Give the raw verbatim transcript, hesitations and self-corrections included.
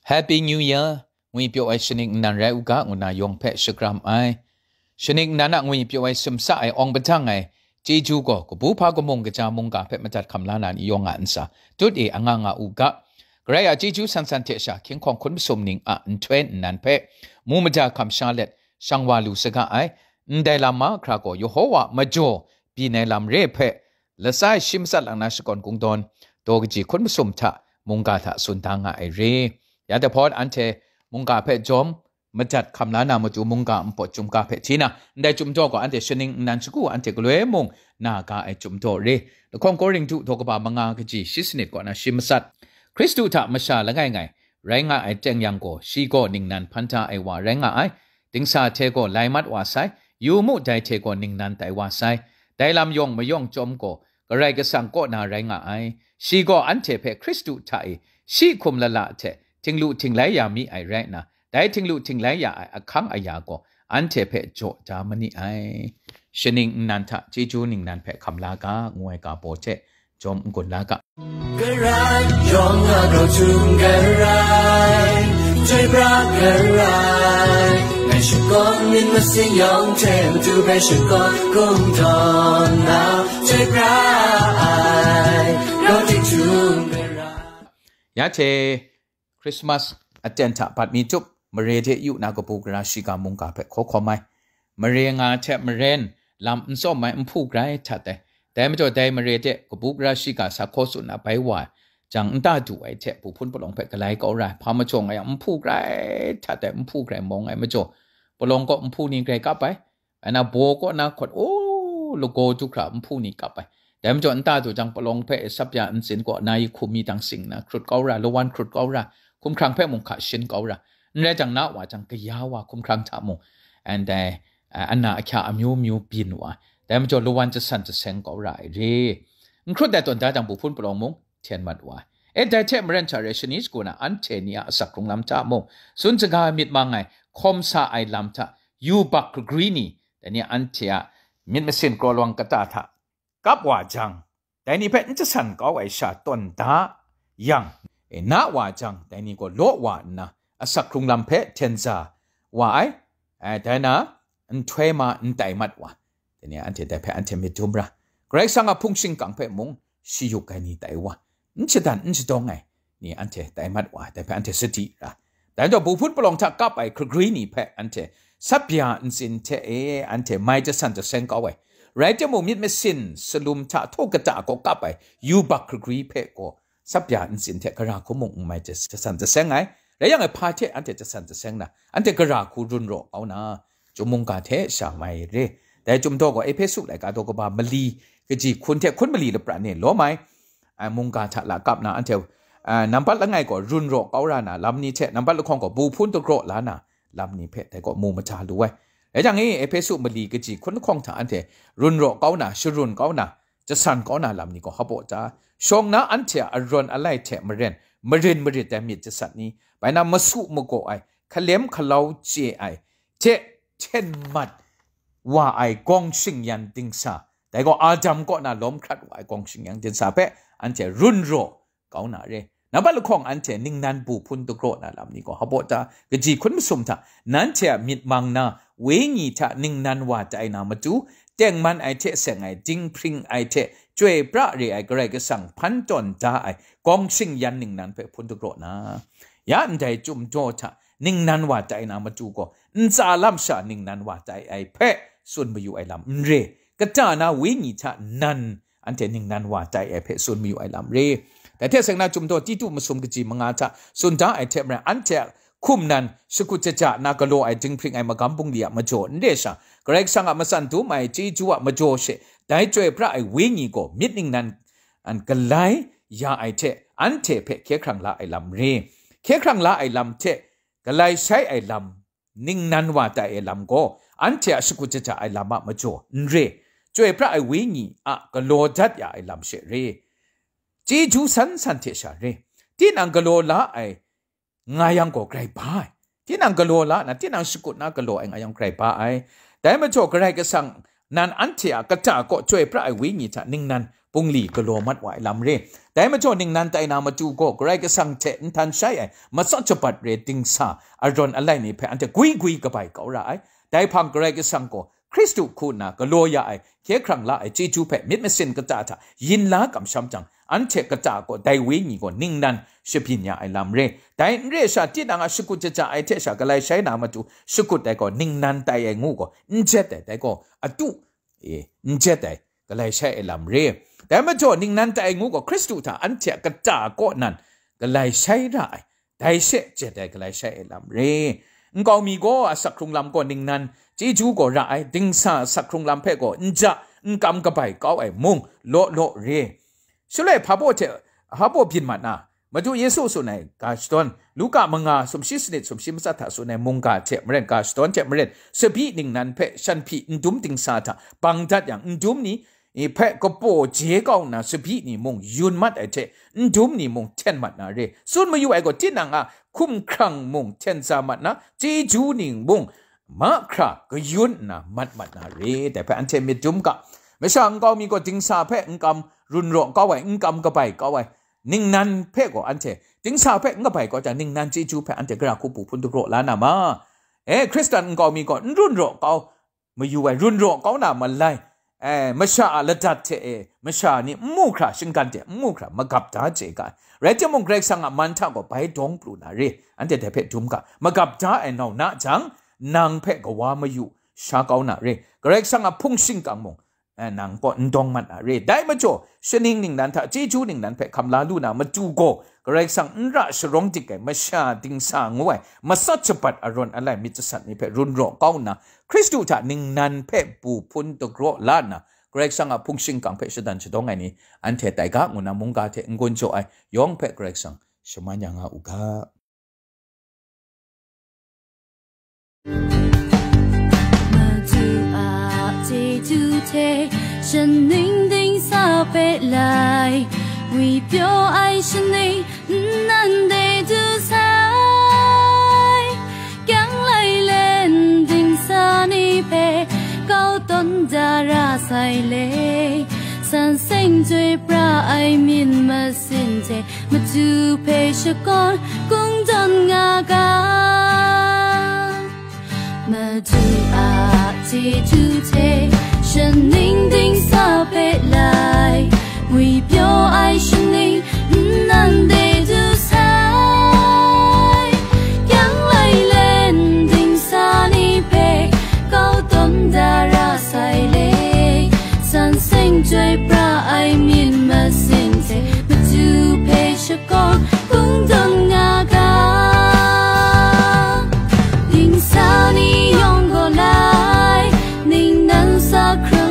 Happy New Year! Ngwi pyaw ai shaning nnan rai u ga, ngu na yawng hpe shakram ai. Shaning nnan a ngwi pyaw ai sumsa ai awng padang ai chyeju gaw, kabu hpa kamung kaja mungga hpe madat hkam la na ni yawng a ntsa, tut e anga nga u ga. Karai a chyeju san san hte sha, hkying hkawng hkun masum ning a nhtoi nnan hpe mu mada hkam sha let, shang wa lu saga ai. Ndai lam mahkra gaw, Yehowa majaw byin ai lam re hpe, lasai shi matsat lang na shakawn kungdawn, daw kaji hkun masum hta mungga hta tsun da nga ai re. Ya dahpawn anhte mungga hpe jawm madat hkam la na matu, mungga npawt chyum ga hpe hti na, ndai chyum daw gaw anhte shaning nnan shagu anhte galoi mung na ga ai chyum daw re. Lahkawng Korinhtu daw kaba manga kaji shi sanit kaw na shi matsat. Hkristu hta masha langai ngai rai nga ai teng yang gaw, shi gaw ningnan hpan da ai wa rai nga ai. Dingsa hte gaw lai mat wa sai, yu mu, dai hte gaw ningnan tai wa sai. Dai lam yawng mayawng chyawm gaw, Karai Kasang kaw na rai nga ai. Shi gaw anhte hpe Hkristu hta e shi hkum lala hte htinglu htinglai ya mi ai rai nna, dai htinglu htinglai ya ai ahkang aya gaw anhte hpe jaw da ma ni ai. Shaning nnan hta chyeju ningnan hpe hkam la ga, ngu ai ga baw hte jawm n-gun la ga. Karai yawng a grau htum karai, chyoi pra karai, ngai shakawn myit masin yawng hte matu hpe shakawn kungdawn na, chyoi pra ai, grau htum karai. Ya hte Christmas aten hta bat mi tup, mare de yu na kabu gara shiga mungga hpe hkaw hkawm ai. Mare nga hte maren lam n tsawm ai nhpu grai htat ai. Dai majaw dai mare de kabu gara shiga sa hkaw tsun na bai wa ai, jang nta du ai hte bu hpun palawng hpe galai kau ra ai. Hpa majaw nga yang nhpu grai htat ai, nhpu grai mawng ai majaw, palawng kaw nhpu ni grai kap ai. Ana baw kaw na hkawt, o, lagaw du hkra nhpu ni kap ai. Dai majaw nta du jang palawng hpe sapya ntsin kaw na yi hkum mi dang sing na hkrut kau ra, lawan hkrut kau ra, hkumhkrang hpe mung hka shin kau ra. N rai jang na wa jang kaya wa hkumhkrang hta mung, and dai, a, ana ahkya amyu myu byin wa. Dai majaw lawan jasan jaseng kau ra ai re. N hkrut ai tawn da jang bu hpun palawng mung hten mat wa ai. E, dai hte maren hta re, shani shagu na anhte ni a asak hkrung lam hta mung, sun saga myit mang ai, hkawm sa ai lam hta, yubak hkragri ni, dai ni anhte a myit masin kraw lawang kata hta kap wa jang, dai ni hpe n jasan kau ai sha tawn da yang, e, na wa jang, dai ni gaw law wa nna, asak hkrung lam hpe hten za wa ai, e, dai na nhtoi ma n tai mat wa. Dai ni anhte dai hpe anhte myit dum ra, Karai Kasang a hpung shingkang hpe mung shayuk ai ni tai wa, n shadan n shadawng ai ni anhte tai mat wa, dai hpe anhte sadi ra. Dai majaw, bu hpun palawng hta kap ai hkragri ni hpe anhte sapya ntsin hte e anhte mai jasan jaseng kau ai. Rai timung, myit masin salum hta htaw kata gaw kap ai yubak hkragri hpe gaw sapya ntsin hte gara hkum mung n mai jas-, jasan jaseng ai. Rai yang e, hpa hte anhte jasan jaseng na, anhte gara hku run raw kau na, chyum mungga hte sha mai re. Dai chyum daw gaw Ehpesu laika daw kaba mali kaji hkun hte hkun mali lapran e lawm ai, a, mungga hta la kap na anhte, a, nampat langai gaw run raw kau ra na lam ni hte nampat lahkawng gaw bu hpun dagraw la na lam ni hpe dai gaw mu mada lu ai. Rai jang e, Ehpesu mali kaji hkun lahkawng hta anhte run raw kau na, sharun kau na, jasan kau na lam ni gaw hpaw da. Shawng na anhte a arawn alai hte maren marin marit ai myit jasat ni, bai na masu magaw ai, hkalem hkalau chye ai, hte hten mat wa ai gawng shingyan dingsa, dai gaw Adam kaw na lawm hkrat wa ai gawng shingyan dingsa hpe anhte run raw kau na re. Nampat lahkawng anhte ningnan bu hpun dagraw na lam ni gaw hpaw da. Kaji hkun masum hta, nanhte a myit mang na, wenyi hta ningnan wa tai na matu, tengman ai hte seng ai, dinghpring ai hte chyoi pra re ai Karai Kasang hpan tawn da ai gawng shingyan ningnan hpe hpun dagraw na, ya ndai chyum daw hta ningnan wa tai na matu gaw, ntsa lam sha ningnan wa tai ai hpe tsun mayu ai lam n re, kata na wenyi hta nan anhte ningnan wa tai ai hpe tsun mayu ai lam re. Dai hte seng na, Chyum daw Titu masum kaji manga hta tsun da ai hte maren, anhte a hkum nan shakut jaja na galaw ai dinghpring ai magam bungli a majaw n re sha, Karai Kasang a matsan dum ai chyeju a majaw she, dai chyoi pra ai wenyi gaw myit ningnan an galai ya ai hte, anhte hpe hkye hkrang la ai lam re. Hkye hkrang la ai lam hte galai shai ai lam, ningnan wa tai ai lam gaw, anhte a shakut jaja ai lam a majaw n re, chyoi pra ai wenyi a galaw dat ya ai lam she re. Chyeju san san hte sha re. Tinang galaw la ai nga yang gaw grai ba ai. Tinang galaw la na, tinang shakut na galaw ai nga yang grai ba ai. Dai majaw, Karai Kasang nan anhte a kata kaw chyoi pra ai wenyi hta ningnan bungli galaw mat wa ai lam re. Dai majaw ningnan tai na matu gaw Karai Kasang hte nhtan shai ai matsat shabat re dingsa arawn alai ni hpe anhte gwi gwi kabai kau ra ai. Dai hpang Karai Kasang gaw Hkristu hku nna galaw ya ai, hkye hkrang la ai chyeju hpe myit masin kata hta yin la kamsham jang, anhte kata gaw dai wenyi gaw ningnan shabyin ya ai lam re. Dai n re sha, tinang a shakut jaja ai hte sha galai shai na matu shakut ai gaw ningnan tai ai ngu gaw n jet ai, dai gaw atu, e, n jet ai, galai shai ai lam re. Dai majaw ningnan tai ai ngu gaw Hkristu hta anhte a kata kaw nan galai shai ra ai, dai she jet ai galai shai ai lam re. Nkau mi gaw asak hkrung lam gaw ningnan chyeju gaw ra ai, dingsa asak hkrung lam hpe gaw n ja n kam kabai kau ai mung law law re. Shaloi hpa baw hte, hpa baw byin mat na, Madu Yesu tsun ai ga shadawn, Luka manga sumshi sanit sumshi matsat hta tsun ai mungga hte maren, ga shadawn hte maren, tsabyi ningnan hpe shan hpyi n dum dingsa hta bang dat yang, n dum ni, i hpe kapaw je kau nna tsabyi ni mung yun mat ai hte, n dum ni mung hten mat na re. Tsun mayu ai gaw, tinang a hkumhkrang mung hten sa mat na, chyeju ni mung mahkra kayun nna mat mat na re. Dai hpe anhte myit dum ga. Masha nkau mi gaw dingsa hpe n kam run raw kau ai, n kam kabai kau ai, ningnan hpe gaw anhte dingsa hpe n kabai kau jang, ningnan chyeju hpe anhte gara hku pu hpun dagraw la na ma? E, Hkristan nkau mi gaw n run raw kau mayu ai, run raw kau na malai, e, masha a ladat hte e, masha ni n mu hkra, shinggan de n mu hkra, magap da chye ga ai. Rai timung, Karai Kasang a man hta gaw bai dawng pru na re, anhte dai hpe dum ga, magap da ai nau na jang, nang hpe kawa mayu sha kau na re, Karai Kasang a hpung shingkang mung, e, nang kaw n dawng mat na re. Dai majaw, shaning ningnan hta chyeju ningnan hpe hkam la lu na matu gaw, Karai Kasang n ra sharawng dik ai masha dingsa ngu ai matsat shabat arawn alai myit jasat ni hpe run raw kau nna, Hkristu hta ningnan hpe bu hpun dagraw la nna, Karai Kasang a hpung shingkang hpe shadan shadawng ai ni, anhte tai ga ngu na mungga hte n-gun jaw ai yawng hpe Karai Kasang shaman ya nga u ga. Madu a chyeju hte shaning dingsa hpe lai, ngwi pyaw ai shaning nnan de du sai. Kyang lai len dingsa ni hpe kau tawn da ra sai le, san seng chyoi pra ai myin masin hte Madu hpe shakawn kungdawn nga ga. Madu a chyeju hte shaning dingsa hpe lai, ngwi pyaw ai shaning nnan de du sai. Kyang lai len dingsa ni hpe kau tawn da ra sai le, san seng chyoi pra ai myin masin hte Madu hpe shakawn kungdawn nga ga. Dingsa ni yawng gaw lai, ningnan sa hkra